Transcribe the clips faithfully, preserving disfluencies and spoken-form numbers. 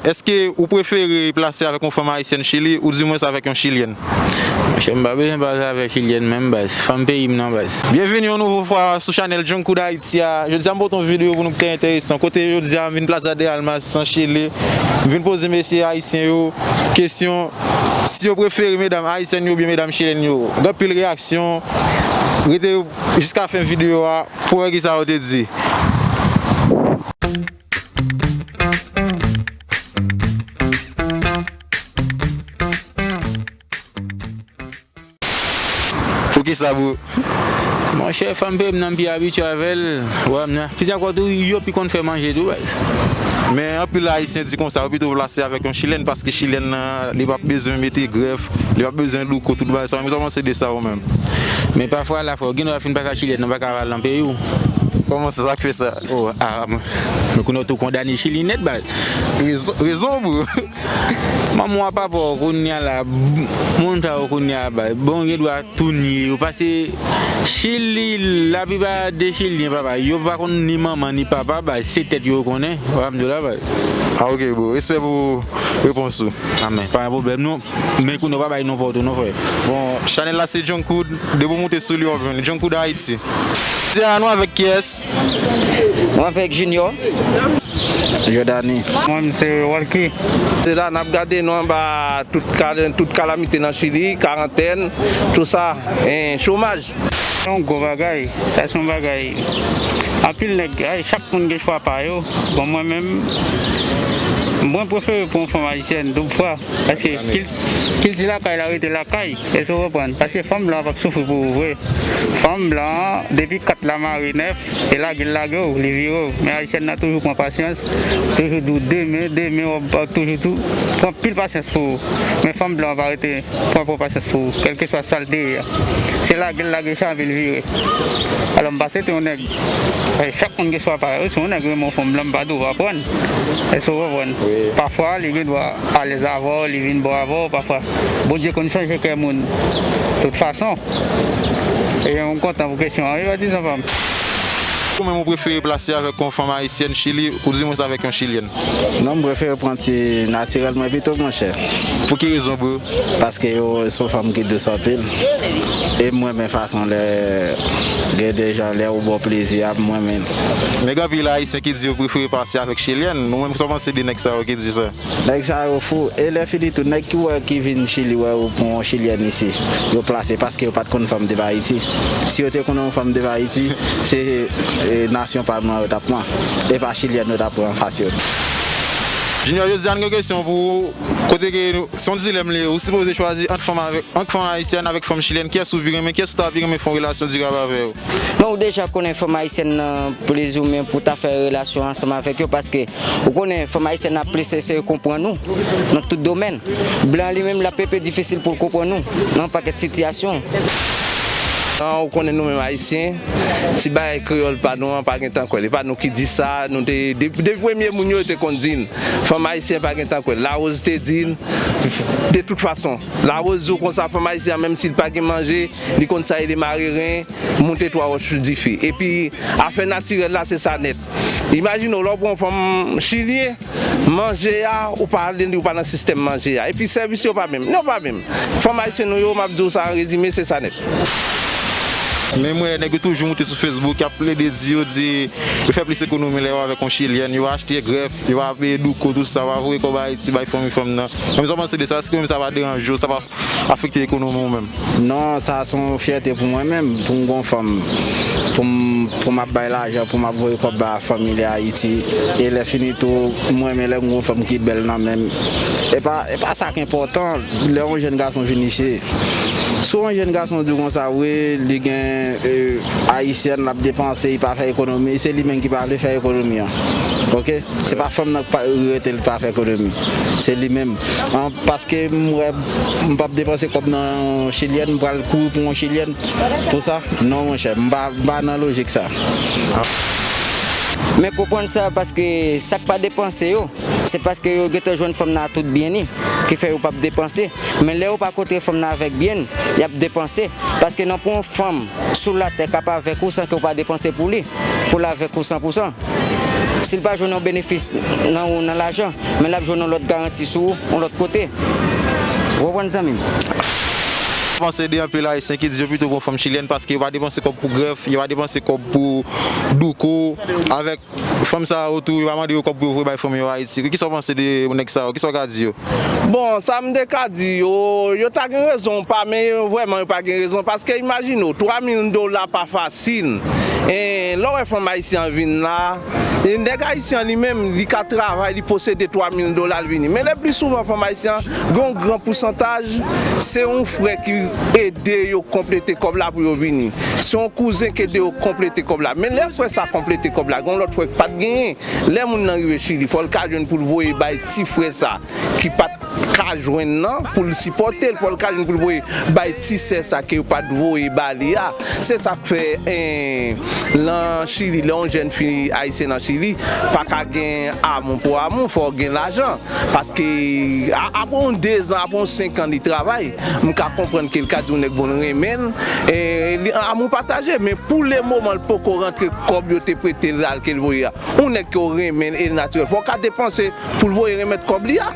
Èske ou prefere plase avèk yon fanm ayisyèn Chili oudimwens avèk yon chilyèn? Monchè, m pa bezwen plase avèk chilyèn menm, baz. Fanm peyi m nan, baz. Byenveni yon nouvo fwa sou chanèl Jungkook Haiti a. Jodi a, m pote yon videyo pou nou ki te enteresan. Kote jodi a, m vin Plaza de Armas an Chili. M vin poze mesye ayisyen yo kesyon si yo prefere medam ayisyèn yo oubyen medam chilyèn yo. Gen anpil reyaksyon. Rete jiska fen videyo a pou wè kisa yo te di. Poukisa, bro? Monchè, fanm peyi m nan, m pi abitye avè l. Wè, m nan. Pi ankò tou, yo pi konn fè manje tou, baz. Men anpil ayisyen di konsa, yo pito plase avèk yon chilyèn, paske chilyèn nan, li p ap bezwen mete grèf, li p ap bezwen douko, tout bagay sa. Men sa w panse de sa, ou menm? Men pafwa, la fò, gen dwa fin pa ka chilyèn nan, pa ka al nan peyi w. Kòman sa, sa k fè sa? Oh, ah, mwen, mwen konnen w tou kondane Chili nèt, baz. Rezon, rezon, bro. Manman w ap papa w kounye a la, moun sa yo kounye a, baz. Bon, gen dwa tou nye yo, paske Chili, laplipa de Chilyen, papa, yo pa konn ni manman ni papa, baz, se tèt yo yo konnen, w ap di w la, baz. Ah, ok, bro. Respè pou repons ou. Amèn. Pa gen pwoblèm, non. Men kounye a w pa bay non pa w tou, non, frè. Bon, chanèl la se Jungkook, depi w moute sou li, w ap jwenn Jungkook Haiti. Jodi a, nou avèk kiyès? Mwen avèk Junior. Jordany. Mwen, se Walky. Se la, n ap gade nou anba tout ka-, tout kalamite nan Chili, karantèn, tou sa, en, chomaj. Se yon gwo bagay. Sa se yon bagay. Anpil nèg, ay, chak moun gen chwa pa yo. Bon, mwen menm, mwen prefere pran yon fanm ayisyèn, doub fwa. Paske kil-, kilti lakay la rete lakay. Èske w konprann? Paske fanm blan an p ap soufri pou ou vre. Fanm blan an, depi kat la mare nèf, e lage l lage w, li vire w. Men ayisyèn nan toujou pran pasyans, toujou di w demen, demen, w ap toujou di w, pran pil pasyans pou ou. Men fanm blan an pa rete, pran, pran pasyans pou ou, kèlkeswa sa l te ye a. Se lage l lage chavè l vire. Alò, m pa swete yon nèg, eh, chak moun gen chwa pa yo. Si yon nèg renmen yon fanm blan, m pa di w pa pran. Èske w konprann? Wi. Pafwa, li gen dwa alèz avè w, li vin bon avè w, pafwa. Bondye konn chanje kè moun, tout fason. E m kontan pou kesyon an, wi, patizan pa m. Ou menm, ou prefere plase avèk yon fanm ayisyèn Chili, oudimwens avèk yon chilyèn? Non, m prefere pran ti natirèl mwen pito, monchè. Pou ki rezon, bro? Paske yo, se yon fanm ki dous anpil. E m renmen fason lè gen de jan, lè ou ba w plezi a, m renmen l. Men gen anpil ayisyen ki di yo prefere pase avèk chilyèn. Ou menm, sa w panse de nèg sa yo ki di sa? Nèg sa yo fou. E lè fini tou, nèg ki wè, ki vin Chili wè ou pran yon chilyèn isi, yo plase paske yo pa t konn fanm depi Ayiti. Si yo te konnen yon fanm depi Ayiti, se, e, nasyon pa nou an yo t ap pran. E pa chilyèn yo t ap pran anfas yo. Junior, jodi a n gen kesyon pou ou. Kote ke nou, se yon dilèm li ye, ou sipoze chwazi ant fanm avèk, ant fanm ayisyèn avèk fanm chilyèn, kiyès ou pi renmen, kiyès ou ta pi renmen fè yon relasyon dirab avè yo? Men ou deja konnen fanm ayisyèn nan plezi w men pou ta fè relasyon ansanm avèk yo, paske ou konnen fanm ayisyèn nan plis eseye konprann ou nan tout domèn. Blan li menm l ap enpe difisil pou l konprann ou nan yon pakèt sitiyasyon. Jan ou konnen nou menm ayisyen, ti bagay kreyòl pa nou an pa gen tan kwè l. E pa nou ki di sa, nou te, de-, depi premye moun yo, yo te konn di n, fanm ayisyèn pa gen tan kwè l. Larose te di n, de tout fason, Larose di w konsa, fanm ayisyèn an, menm si l pa gen manje, li konn sa rele mare ren, moute twa wòch sou dife. Epi, afè natirèl la, se sa nèt. Imajine w, lè w pran yon fanm chilyen, manje a, ou pa ale, ou pa nan sistèm manje a. Epi sèvis yo pa menm. Yo pa menm. Fanm ayisyèn nou yo, m ap di w sa an rezime, se sa nèt. Men m wè nèg yo toujou moute sou Facebook, y ap plede di, yo di, yo fè plis ekonomi lè yo avèk yon chilyèn, yo achte grèf, yo ap peye douko, tout sa, yo ap voye kòb Ayiti bay fanmi fanm nan. Menm sa w panse de sa, èske menm sa pa deranje w, sa pa afekte ekonomi w menm? Non, sa se yon fyète pou mwen menm, pou m gon fanm, pou m, pou m ap bay lajan, pou m ap voye kòb ba fanmi li Ayiti. E lè fini tou, mwen renmen lè m gon fanm ki bèl nan men m. E pa, e pa sa k enpòtan, lè yon jèn gason vin isi. Si yon jèn gason di w konsa, wi, li gen, e, ayisyèn, l ap depanse, li pa fè ekonomi, se li menm ki pa vle fè ekonomi an. Oke? Se pa fanm nan k pa rete l pa fè ekonomi. Se li menm. An, paske m wè m p ap depanse kòb nan yon chilyèn, m pral kouri pou yon chilyèn. Pou sa? Non, monchè, m pa, m pa nan lojik sa. Men konprann sa, paske sa k pa depanse yo, Se paske yo gentan jwenn fanm nan ak tout byen li, ki fè yo p ap depanse. Men lè yo pa kontre fanm nan avèk byen, y ap depanse. Paske nan pou yon fanm sou latè k ap avèk ou san ke w pa depanse pou li, pou l avèk ou san pou san. Si l pa jwenn yon benefis nan ou nan lajan, men l ap jwenn yon lòt garanti sou ou, yon lòt kote. Ou konprann, zanmi m? Panse de anpil Ayisyen ki di yo pito pran fanm chilyèn paske yo pa depanse kòb pou grèf, yo pa depanse kòb pou douko, avèk fanm sa yo tou, yo pa mande yo kòb pou yo voye bay fanmi yo Ayiti. Kisa w panse de nèg sa yo? Kisa w ka di yo? Bon, sa m te ka di yo, yo ta gen rezon pa, men yo vrèman yo pa gen rezon, paske imajine w, twa mil dola pa fasil. E lè w wè fanm ayisyen an vin la, e nèg ayisyen an li menm, li ka travay, li posede twa mil dola, l vini. Men le pli souvan, fanm ayisyen an, gen yon gran pousantaj, se yon frè ki ede yo konplete kòb la pou yo vini. Se yon kouzen ki ede yo konplete kòb la. Men lè frè sa konplete kòb la, gen yon lòt frè ki pa t genyen. Lè moun nan rive Chili, fò l ka jwenn pou l voye bay ti frè sa ki pa t ka jwenn nan, pou l sipòte l, fò l ka jwenn pou l voye bay ti sè sa ke yo pa t voye ba li a. Se sa k fè, en, nan Chili, lè yon jèn fi ayisyen nan Chili, pa ka gen amou pou amou, fò w gen lajan. Paske a- apre yon dezan, apre yon senk an li travay, m ka konprann ke l ka di yon nèg bon l renmen l, e, li, amou pataje, men pou le moman l poko rantre kòb yo te prete l la ke l voye a. Yon nèg ke w renmen l e l natirèl. Fò w ka depanse pou l voye remèt kòb li a.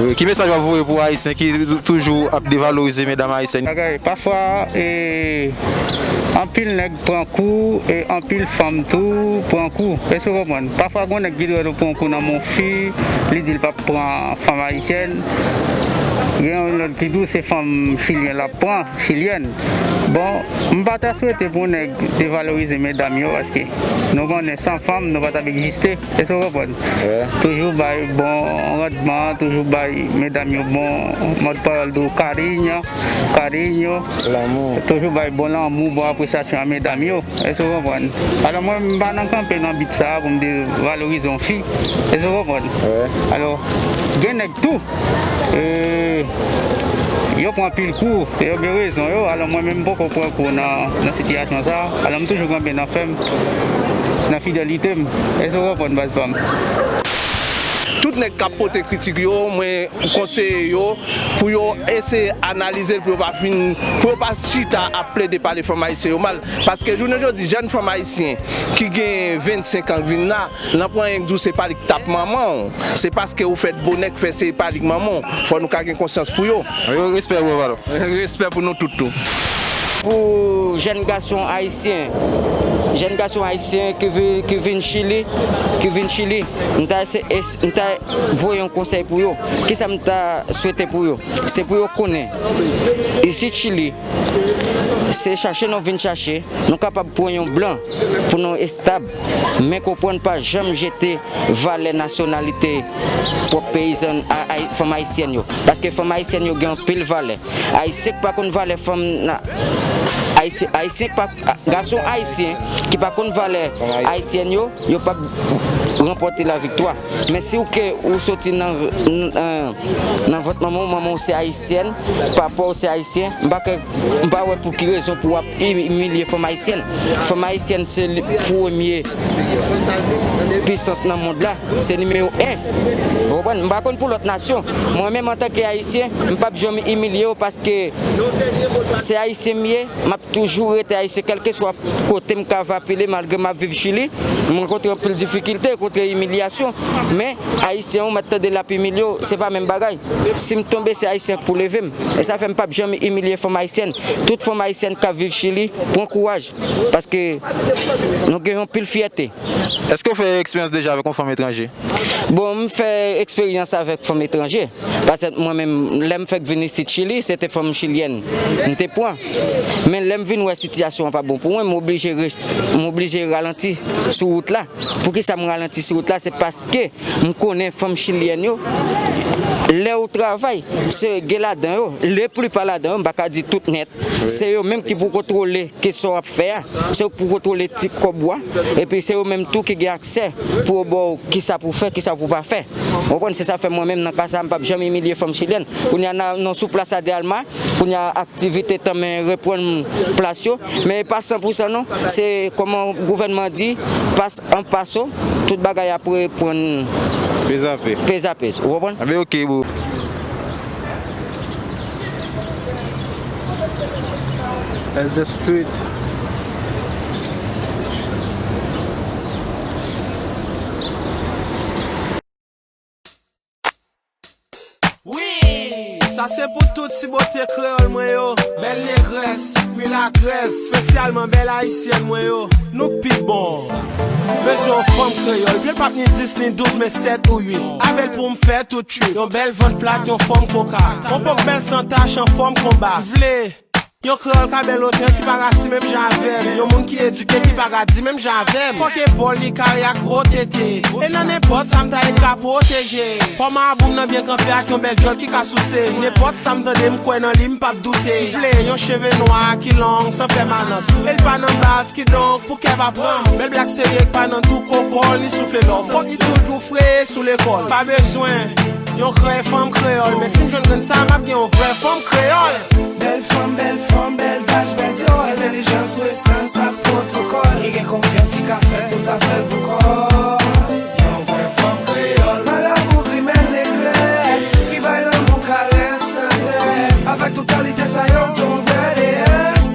Wi, ki mesaj w ap voye pou Ayisyen ki toujou ap devalorize medam ayisyèn? Bagay, pafwa, e, anpil nèg pran kou e anpil fanm tou pran kou. Èske w konprann? Pafwa, gen yon nèg ki dwe pran kou nan men yon fi, li di l p ap pran fanm ayisyèn. Gen yon lòt ki di w se fanm chilyen l ap pran, chilyèn. Bon, m pa ta swete pou nèg devalorize medam yo, paske nou konnen san fanm, nou pa t ap egziste. Èske w konprann? Wi. Toujou bay bon randman, toujou bay medam yo bon, mòd pawòl di w, cariño, cariño. Lanmou. Toujou bay bon lanmou, bon apresyasyon a medam yo. Èske w konprann? Alò, mwen, m pa nan kanpe nan bit sa a pou m devalorize yon fi. Èske w konprann? Wi. Alò, gen nèg tou, e, yo pran pil kou, e yo gen rezon yo. Alò, mwen menm, m poko pran kou nan, nan sitiyasyon sa a. Alò, m toujou kanpe nan fè m, nan fidelite m. Èske w konprann, baz pa m? Tout nèg k ap pote kritik yo, mwen konseye yo pou yo eseye analize l, pou yo pa fin, pou yo pa chita ap plede pale fanm ayisyen yo mal. Paske jounen jodi, jèn fanm ayisyen ki gen vennsenk an k vin la, l ap pran anyen k di w se pa li k t ap manman w. Se paske ou fèt bonè k fè se pa li k manman w. Fò nou ka gen konsyans pou yo. Yo, respè, bro, pardon. Respè pou nou tout tou. Pou jèn gason ayisyen, jèn gason ayisyen ki vi- ki vin Chili, ki vin Chili, m ta se- es- m ta voye yon konsèy pou yo. Kisa m ta swete pou yo? Se pou yo konnen, isit Chili, se chache nou vin chache, nou kapab pran yon blan pou nou estab, men konprann pa janm jete valè nasyonalite pwòp peyizan a- ay- fanm ayisyèn yo. Paske fanm ayisyèn yo gen anpil valè. Ayisyen k pa konn valè fanm nan- Ayisyen, Ayisyen k pa- gason ayisyen ki pa konn valè ayisyèn yo, yo p ap ranpòte laviktwa. Men si w ke ou soti nan, nan, nan vant manman w, manman w se ayisyèn, papa w se ayisyen, m pa kwè, m pa wè pou ki rezon pou w ap imilye fanm ayisyèn. Fanm ayisyèn se li- premye pisans nan mond la, se nimewo en. Ou konprann? M pa konn pou lòt nasyon. Mwen menm, antanke ayisyen, m p ap janm imilye yo paske se ayisyen m ye, m ap toujou rete ayisyen, kèlkeswa kote m ka vapile, malgre m ap viv Chili, m rankontre anpil difikilte, rankontre imilyasyon, men ayisyen ou mèt tande l ap imilye w, se pa menm bagay. Si m tonbe, se ayisyen k pou leve m. E sa fè m p ap janm imilye fanm ayisyèn. Tout fanm ayisyèn k ap viv Chili, pran kouraj, paske nou gen yon pil fyète. Èske w fè eksperyans deja avèk yon fanm etranje? Bon, m fè eksperyans avèk fanm etranje. Paske mwen menm, lè m fèk vin isit Chili, se te fanm chilyèn m te pran. Men lè m vin wè sitiyasyon an pa bon pou mwen, m oblije re- m oblije ralanti sou wout la. Poukisa m ralanti sou wout la? Se paske m konnen fanm chilyèn yo, lè ou travay, se gen ladan yo, leplipa ladan yo, m pa ka di tout nèt, se yo menm ki pou kontwole ke sa w ap fè a, se yo k pou kontwole ti kòb ou a, epi se yo menm tou ki gen aksè pou yo ba w kisa pou fè, kisa pou pa fè. Ou konprann? Se sa fè mwen menm nan ka sa a, m p ap janm imilye fanm chilyèn. Kounye a nan, nan sou Plaza de Alma, kounye a aktivite tanmen reprann plas yo, men e pa san pou san non. Se kòman gouvènman di, pas an paso, tout bagay ap reprann Pez a pez. Pez a pez, ou konprann? Anben, ok, bro. Elder Street. Wi! Sa se pou tout ti bote kreyòl mwen yo, bèl negrès, milatrès, espesyalman bèl ayisyèn mwen yo. Nou pi bon. Bezwen yon fanm kreyòl, vle l p ap ni dis ni douz, men sèt ou uit. Avè l pou m fè tout trip. Yon bèl vant plat, yon fòm koka. Yon pòk bèl san tach, an fòm konba. Vle yon kreyòl ka bèl otè, ki pa rasi menm jan avè m. Yon moun ki edike, ki pa radi menm jan avè m. Fòk epòl li kare ak gwo tete. E nan nenpòt sa m ta ye ka pwoteje. Fò marabou m nan byen kanpe ak yon bèl djòl ki ka souse. Nenpòt sa m tande m kwè nan li, m p ap doute. M vle yon cheve nwa ki long san pèmanans. E l pa nan baz, kidonk pou kè pa pran m. Bèl blak serye k pa nan tou kokòl ni soufle lò. Fòk li toujou fre sou lekòl. Pa bezwen yon krè fanm kreyòl, men si m jwenn grenn sa, m ap gen yon vrè fanm kreyòl. Bèl fanm, bèl fòm, bèl daj, bèl Dior, entèlijans, prestans ak pwotokòl. Ki gen konfyans, ki ka fè tout afè l pou kò. Yon vrè fanm kreyòl. Marabou grimèl negrès, ki bay lanmou, karès, tandrès. Avèk tout kalite sa yo, se yon vrè deyès.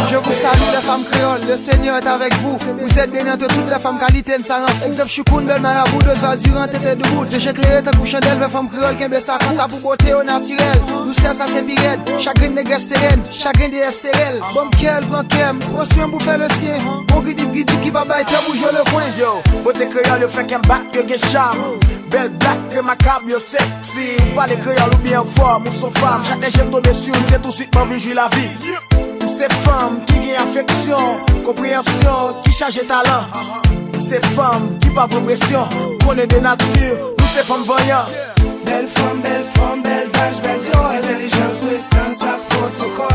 Je vous salue, les femmes créoles, le Seigneur est avec vous. Vous êtes bénies entre toutes les femmes, kalite n sa ranfou. Egzanp, Choukoun, bèl marabou, dozvaz diran, tete doubout. Je klere tankou chandèl, vrè fanm kreyòl, kenbe sa kanta pou bote yo natirèl. Dousè sa se pi rèd, chagren negrès se rèn, chagren deyès se rèl. Ban m kè l, pran kè m, pran swen pou fè le syen. Bon gidip gidip ki pa bay tan pou jwe le kwen. Yo, bote kreyòl yo fè kè m bat, yo gen cham. Bèl blak, remakab, yo sèksi. Ou pale kreyòl oubyen anfòm, ou s on fanm. Chak lè je m tonbe si w, m se touswit m anvi jwi lavi. Ou se fanm ki gen afeksyon, konpreyansyon, ki chaje talan. Ou se fanm ki pa pran presyon, konnen de nati, nou se fanm vanyan. Bèl fanm, bèl fòm, bèl daj, bèl Dior, entèlijans, prestans ak pwotokòl.